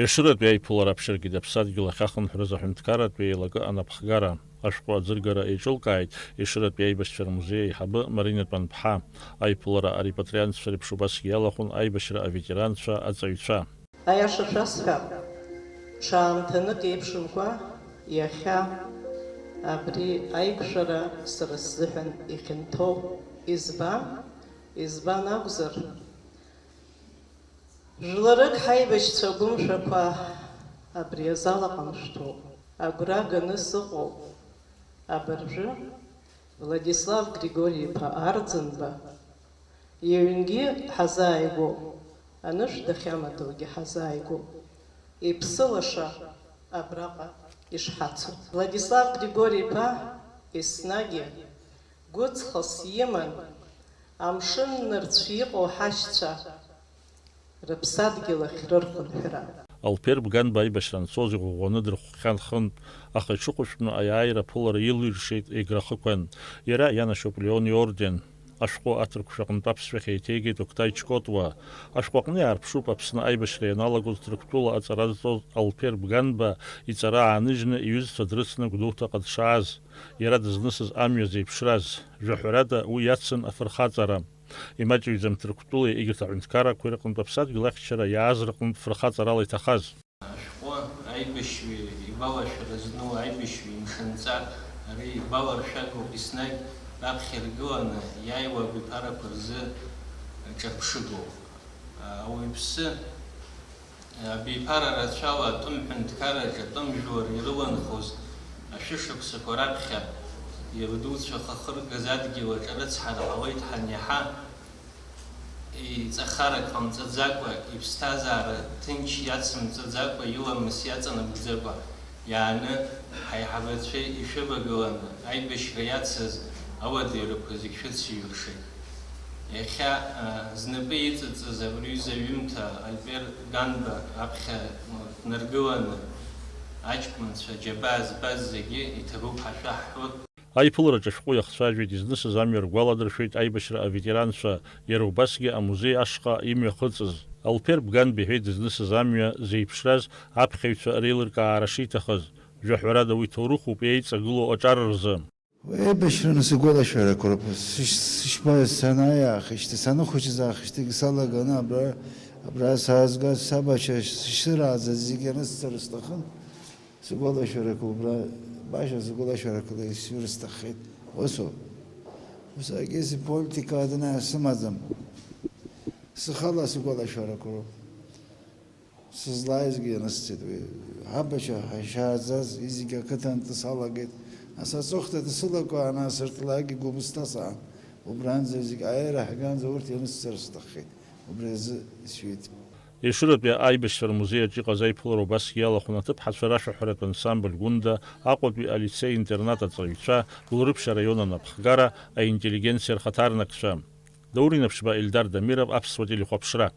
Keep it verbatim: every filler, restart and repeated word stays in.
Ешыратәи аиԥылара аԥшьыргеит аԥсадгьыл ахьахынҳәрыз аҳәынҭқарратә еилакы анапхгара. Ашәҟәы аӡыргара еиҿылкааит Ешыратәи аибашьцәа рмузеи аиҳабы Марина Тәанԥҳа. Аиԥылара арепатриантцәа реиԥш убасгьы иалахәын аибашьра аветеранцәа, аҵаҩцәа. Аиаша шәасҳәап, ҽаамҭанык еиԥшымкәа иахьа абри аиқәшәара сара сзыҳәан ихьанҭоуп. Избан? Избан акәзар, жәларык ҳаибашьцәа агәымшәақәа абри азал аҟны шәҭоуп. Агәра ганы сыҟоуп абыржәы Владислав Григори-иԥа Арӡынба иҩнгьы ҳазааигәоуп, анышә дахьамадоугьы ҳазааигәоуп, иԥсы лаша абраҟа ишҳацу. Владислав Григори-иԥа еснагьы гәыҵхас иман амшын нырцә иҟоу ҳашьцәа рыԥсадгьыл ахь рырхынҳәра. Алԥер Бганба аибашьра анцоз иӷәӷәаны дырхәхьан хынтә, аха иҽыхәышәтәны аиааира аԥылара илиршеит Егра ахықәан. Иара ианашьоуп Леон иорден. Ашәҟәы аҭырқәшәа аҟынтә аԥсшәахь еиҭеигеит Октай Чкотуа. Ашәҟәы аҟны иаарԥшуп Аԥсны аибашьра ианалагоз Ҭырқәтәыла аҵара зҵоз Алԥер Бганба иҵара ааныжьны иҩызцәа дрыцны Гәдоуҭаҟа дшааз, иара дызнысыз амҩа зеиԥшраз. Жәаҳәарада, уи иацын афырхаҵара. Имаҷыҩӡам Ҭырқәтәылеи егьырҭ аҳәынҭқаррақәеи рҟынтә аԥсадгьыл ахьчара иааз рҟынтә фырхаҵарала иҭахаз. Ашәҟәы аибашьҩы игәалашәара зну аибашьҩы имшынҵа, ари игәаларшәагоуп еснагь раԥхьа иргыланы иааиуа абиԥарақәа рзы ҿырԥшыгоуп. Ауаҩԥсы абиԥара рацәала атәым ҳәынҭқарраҿы атәым жәлар ирыланхоз ашәышықәсақәа раԥхьа, иабдуцәа хахыргаз адгьыл аҿы рыцҳара ҟалеит ҳаниаҳа, иҵахарак ҟамҵаӡакәа, иԥсҭазаара ҭынч иацымҵаӡакәа, иламыс иаҵанакӡакәа, иааны ҳаиҳабацәа ишәывагыланы аибашьра иацыз ауадаҩрақәа зегь шәыцыҩршеит. Иахьа, а, знапы иҵыҵыз абри аҩыза аҩымҭа Альбер Ганба аԥхьа, а, днаргыланы аҷкәынцәа џьабаа збаз зегьы иҭабуп ҳәа шәаҳҳәоит. Аиԥылараҿы ашәҟәы иахцәажәеит, изнысыз амҩа ргәаладыршәеит аибашьра аветеранцәа, иара убасгьы амузеи ашҟа имҩахыҵыз. Алԥер Бганба иҳәеит дызнысыз амҩа зеиԥшраз аԥхьаҩцәа реилыркаара шиҭахыз. Жәаҳәарада, уи ҭоурыхуп еиҵагылоу аҿар рзы. Уи аибашьра анысгәалашәарақәа роуп. Сыш-, сышьба-, санааи аахижьҭеи, саныхәыҷыз аахижьҭеигьы салаганы абра, абра саазгаз сабацәа сшырааӡаз зегьы анысҵар сҭахын. Сгәалашәарақәа убра, баша сгәалашәарақәа исҩыр сҭаххеит. Усоуп. Ус акьыси политика адына сымаӡам. Схала сгәалашәарақәа роуп. Сызлааизгьы ианысҵеит уи. Ҳабацәа ҳашьааӡаз, изегь ақыҭан дсалагеит. Нас аҵыхәтәа дсылакаан, асырҭлагьы Гәымсҭа саан. Убранӡа зегь аера ҳганӡа урҭ ианысҵар сҭаххеит. Убри азы исҩит. Ешыратәи аибашьцәа рмузеи аҿы иҟаз аиԥылара убасгьы иалахәын аҭыԥҳацәа рашәаҳәаратә ансамбль Гәында, Аҟәатәи алицеи-интернат аҵаҩцәа, Гәылрыԥшь араион анапхгара, аинтеллигенциа рхаҭарнакцәа. Даур Инаԥшьба, Ельдар Дамиров, Аԥсуа телехәаԥшра.